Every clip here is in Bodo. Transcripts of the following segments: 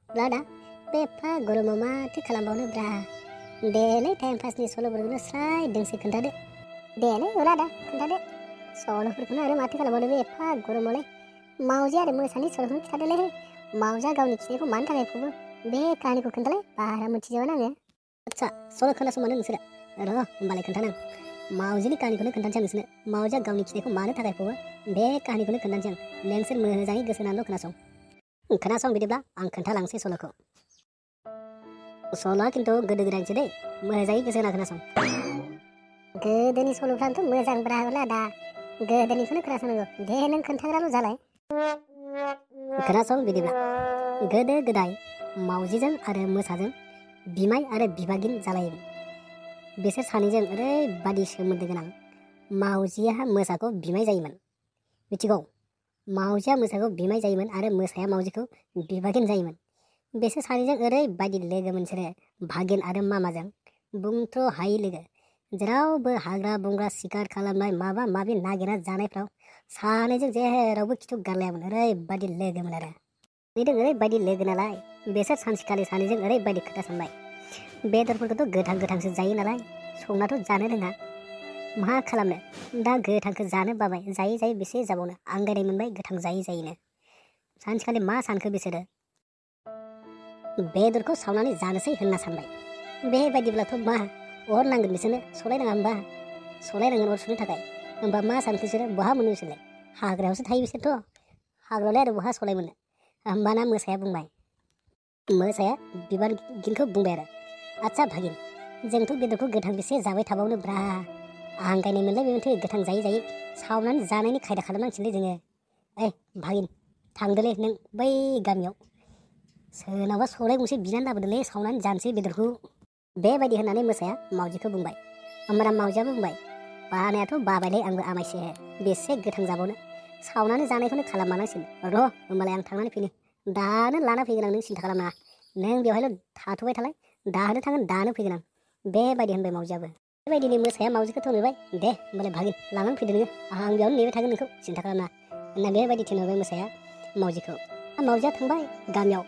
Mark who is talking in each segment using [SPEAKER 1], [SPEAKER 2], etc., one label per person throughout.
[SPEAKER 1] Lada, be eफा गरमाव माथो खालामबावनो ब्रा। देलै टाइम पासनि सल'फोरखौनो स्राय दोंसे खोन्थादो। देलै लादा खोन्थादो। सल'फोरखौनो आरो माथो खालामबावनो बे एफा गरमावलाय। मावजि आरो मोसानि सल'खौनो खिथादोलै। मावजिया गावनि खिनायखौ मानो थाखाय फबो? बे काहानिखौ खोन्थालाय बारा मिथिजोबाना आङो। आदसा सल' खोनासंमानो नोंसोरो। र' होमबालाय खोन्थानां। मावजिनि काहानिखौनो खोन्थानोसै आं नोंसोरनो। मावजिया गावनि खिनायखौ मानो थाखाय फबो? बे काहानिखौनो खोन्थानोसै आं। नोंसोर मोजाङै गोसो होनानैल' खोनासं। खोनासं बिदिब्ला आं खोन्थालांसै सल'खौ। सल'आ खिन्थु गोदो गोदायनिसो दै। मोजाङै गोसो होना खोनासं। गोदोनि सल'फ्रानोथ' मोजां ब्रा लादा। गोदोनिखौनो खोनासंनांगौ। दे नों खोन्थाग्राल' जालाय। खोनासं बिदिब्ला। गोदो गोदाय मावजिजों आरो मोसाजों बिमाय आरो बिबागिन जालायोमोन। बिसोर सानैजों ओरैबादि सोमोन्दो गोनां। मावजिया मोसाखौ बिमाय जायोमोन। मिथिगौ? मावजिया मोसाखौ बिमाय जायोमोन आरो मोसाया मावजिखौ बिबागिन जायोमोन। बिसोर सानैजों ओरैबादि लोगोमोन बिसोरो भागिन आरो मामाजों बुंथ्र' हायै लोगो। जेरावबो हाग्रा बंग्रा सिखार खालामनाय माबा माबि नागिरना जानायफ्राव सानैजों जेरावबो खिथु गारलायामोन। ओरैबादि लोगोमोन आरो। ओरैबायदि लोगो नालाय बिसोर सानसेखालि सानैजों ओरैबायदि खोथा सानबाय। बेदरफोरखौथ' गोथां गोथांसो जायो नालाय संनाथ' जानो रोङा। मा खालामनो दा गोथांखौ जानो बाबाय। जायै जायै बेसे जाबावनो आंगायनाय मोनबाय गोथां जायै जायैनो। सानसेखालि मा सानखो बिसोरो? बेदरखौ सावनानै जानोसै होनना सानबाय। बेबायदिब्लाथ' मा अर नांगोन बिसोरनो सलायनाङा होमबा? सलायनांगोन अर सुनो थाखाय। होमबा मा सानखो बिसोरो? बहा मोनो बिसोरलाय? हाग्रायावसो थायो बिसोरथ'। हाग्रायावलाय आरो बहा सलाय मोनो? होमबाना मोसाया बुंबाय। मोसाया बिबागिनखौ बुंबाय आरो। आदसा भागिन, जोंथ' बेदरखौ गोथां बेसे जाबाय थाबावनो ब्रा। आंगायनाय मोनलाय बेमोनथो गोथां जायै जायै। सावनानै जानायनि खायदा खालामनांसिगोनलै जोङो। ओइ भागिन, थांदोलै नों बै गामियाव। सोरनावबा सलाय गंसे बिनानै लाबोदोलै सावनानै जानोसै बेदरखौ। बेबायदि होननानै मोसाया मावजिखौ बुंबाय। होमबाना मावजियाबो बुंबाय, बानायाथ' बाबायलै आंबो आमायसे। बेसे गोथां जाबावनो। सावनानै जानायखौनो खालामलांनांसिगोन। र' होमबालाय आं थांनानै फैनि। दानो लाना फैगोन आं, नों सिन्था खालामनाङा। नों बेवहायल' थाथ'बाय थालाय। दानो थांगोन दानो फैगोन आं। बेबायदि होनबाय मावजियाबो। बेबायदिनो मोसाया मावजिखौ थोनहरबाय। दे होमबालाय भागिन लानानै फैदो नोङो। आं बेयावनो नेबाय थागोन नोंखौ सिन्था खालामनाङा होनना बेबायदि थिनहरबाय मोसाया मावजिखौ। मावजिया थांबाय गामियाव।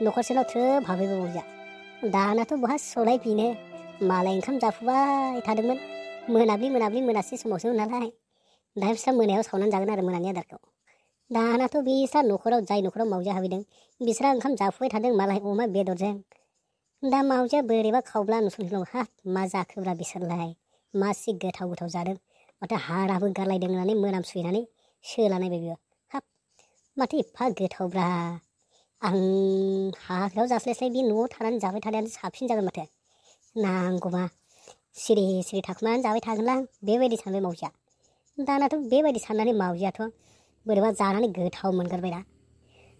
[SPEAKER 1] न'खरसेनाव थ्रोब हाबहैबाय मावजिया। दानाथ' बहा सलायफैनो। मालाय ओंखाम जाफुबाय थादोंमोन। मोनासि समावसोमोन नालाय। दा बिस्रा मोनायाव सावनानै जागोन आरो मोनानि आदारखौ। दानाथ' बिस्रा न'खराव जाय न'खराव मावजिया हाबैदों बिस्रा ओंखाम जाफुबाय थादों मालाय अमा बेदरजों। दा मावजिया बोरैबा खावब्ला नुसनफैदों। हाब मा जाखोब्रा बिसोरलाय। मासि गोथाव गोथाव जादों। माथो हाराबो गारलायदों होननानै मोनामसुहैनानै सोला नायबाय बियो। हाब माथो एफा गोथावब्रा। आं हाग्रायाव जास्लायस्लाय बे न'आव थानानै जाबाय थानायानो साबसिन जागोन माथो। नांगौबा सिरि सिरि थाखुमानानै जाबाय थागोनलां बेबायदि सानबाय मावजिया। दानाथ' बेबायदि साननानै मावजियाथ' बोरैबा जानानै गोथाव मोनगारबायना।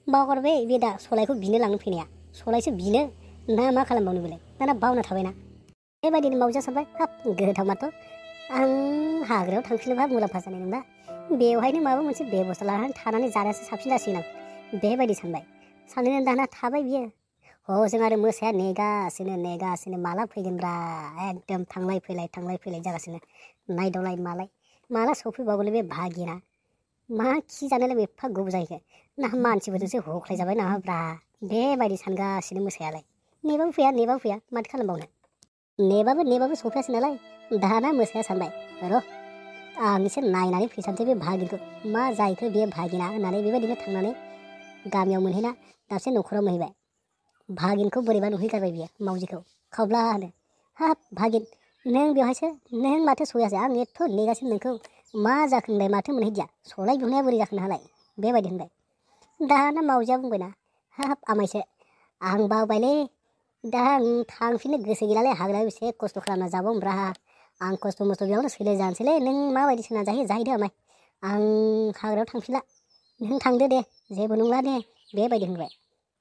[SPEAKER 1] बावगारबाय बे दा सलायखौ बिनो लांनो फैनाया। सलायसो बिनो ना मा खालामबावनो बेलाय। दाना बावना थाबायना। बेबायदिनो मावजिया सानबाय, हाब गोथावमाथ'। आं हाग्रायाव थांफिनोबा मुलाम्फा जानाय नंला। बेवहायनो माबा मोनसे बेबस्था लानानै थानानै जानायासो साबसिन जासिगोन आं। बेबायदि सानबाय। साननानै दाना थाबाय बियो। हजों आरो मोसाया नेगासिनो माला फैगोनब्रा। एकदम थांलाय फैलाय जागासिनो। नायदावलाय माला सफैबावगोनलै बे भागिना। मा खि जानायलाय एफा गोबाव जाहैखो। ना मानसिफोरजोंसो हख्लायजाबाय नामाब्रा। बेबायदि सानगासिनो मोसायालाय। नेबाबो फैया माथो खालामबावनो। नेबाबो सफैयासै नालाय। दाना मोसाया सानबाय, र' आं एसे नायनानै फैसानोसै बे भागिनखौ। मा जाहैखो बे भागिना होननानै बेबायदिनो थांनानै गामियाव मोनहैना दाबसे न'खराव मोनहैबाय। भागिनखौ बोरैबा नुहैगारबाय बियो मावजिखौ खावब्लानो। हाब भागिन, नों बेवहायसो? नों माथो सहैयासै? आं एथ' नेगासिनो नोंखौ। मा जाखो नोंलाय? माथो मोनहैदिया? सलाय बिहरनाया बोरै जाखो नोंहालाय? बेबायदि होनबाय। दाना मावजिया बुंबायना, हाब आमायसो आं बावबायलै। दा आं थांफिननो गोसो गैलालै। हाग्रायाव एसे खस्थ' खालामना जाबावनोब्रा। आं खस्थ' मस्थ' बेयावनो सैलाय जानोसैलै। नों माबायदि सोंना जाहैदो आमाय। आं हाग्रायाव थांफिनला। नों थांदो दे, जेबो नंला दे। बेबायदि होनबाय।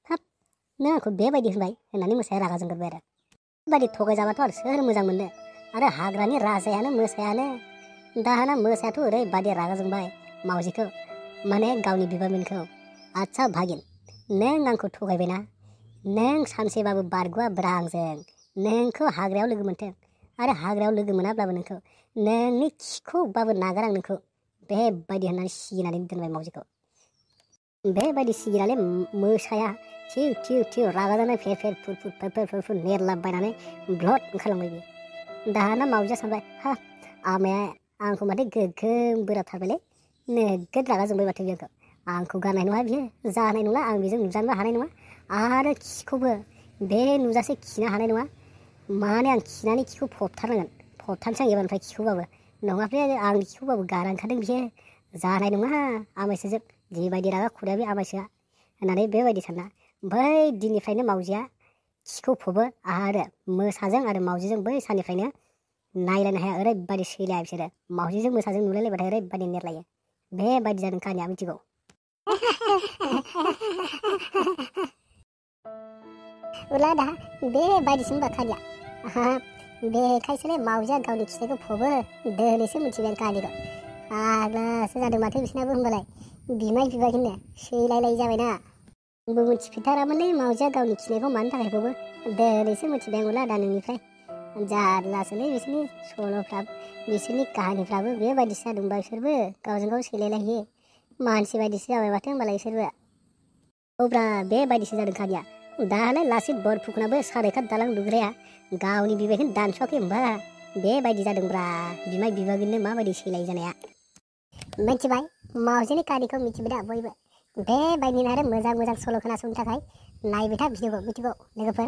[SPEAKER 1] हाब नों आंखौ बेबायदि होनबाय होननानै मोसाया रागा जोंगोरबाय आरो। बेबायदि थगायजाबाथ' आरो सोर मोजां मोननो। आरो हाग्रानि राजायानो मोसायानो। दाना मोसायाथ' ओरैबादि रागा जोंबाय मावजिखौ, माने गावनि बिबाजैखौ। आदसा भागिन, नों आंखौ थगायबायना। नों सानसेबाबो बारग'वाब्रा आंजों। नोंखौ हाग्रायाव लोगो मोनथों आरो हाग्रायाव लोगो मोनाब्लाबो नोंखौ नोंनि खिखौबाबो नागारा आं नोंखौ। बेबायदि होननानै सिगिनानै दोनबाय मावजिखौ। बेबायदि सिगिनानै मोसाया थिउ थिउ थिउ रागा जानाय फेर फेर फुर फुर फेर फेर फुर फुर नेरलाबायनानै ब्लद ओंखारलांबाय बियो। दाना मावजिया सानबाय, हा आमाया आंखौ माथो गोगोम बोराबथारबायलै, नोगोद रागा जोंबाय माथो बियो आंखौ गारनाय नङा बियो, जानाय नंला, आं बेजों नुजानोबो हानाय नङा, आरो खिखौबो बे नुजासे खिनो हानाय नङा, माने आं खिनानै खिखौ फबथारनांगोन, फबथारनोसै आं एबारनिफ्राय खिखौबाबो, नङाब्ला आंनि खिखौबाबो गारा ओंखारदों बियो, जानाय नङा आमायसोजों, जिबायदि रागा खुदा बे आमायसोआ होननानै बेबायदि सानना बै दिननिफ्रायनो मावजिया खिखौ फबो आरो मोसाजों आरो मावजिजों बै साननिफ्रायनो नायलायनो हाया, ओरैबायदि सैलाया बिसोरो, मावजिजों मोसाजों नुलायलायबाथाय ओरैबायदि नेरलायो। बेबायदि जादों काहानिया, मिथिगौ। उलादा बेबायदिसो होनबा काहानिया, बेखायसोलै मावजिया गावनि खिनायखौ फबो, दोनैसो मिथिबाय आं काहानिखौ, फाग्लासो जादों माथो बिसोरनाबो होनबालाय, बिमाय बिबायदिनो सैलायलायि जाबायना। आंबो मिथिफेरथारामोनलै मावजिया गावनि खिनायखौ मानि थाखाय फबो, दोनैसो मिथिबाय आं उलादा नोंनिफ्राय, जारलासोलै बिसोरनि सल'फ्रा, बिसोरनि काहानिफ्राबो बेबायदिसो जादोंबा बिसोरबो गावजों गाव सैलायलायो, मानसि बायदिसो जाबाय माथो होनबालाय बिसोरबो। औब्रा बेबायदिसो जादों काहानिया। दालाय लासित बरफुकनाबो सारायघाट दालां लुग्राया गावनि बिबायखौनो दानस'वाखै होनबा, बेबायदि जादोंब्रा बिमाय बिबाजैनो माबायदि सैलायो जानाया। मिथिबाय, मावजिनि काहानिखौ मिथिबाय दा बयबो, बेबायदिनो आरो मोजां मोजां सल' खोनासंनो थाखाय नायबाय था भिडिअखौ, मिथिगौ लोगोफोर।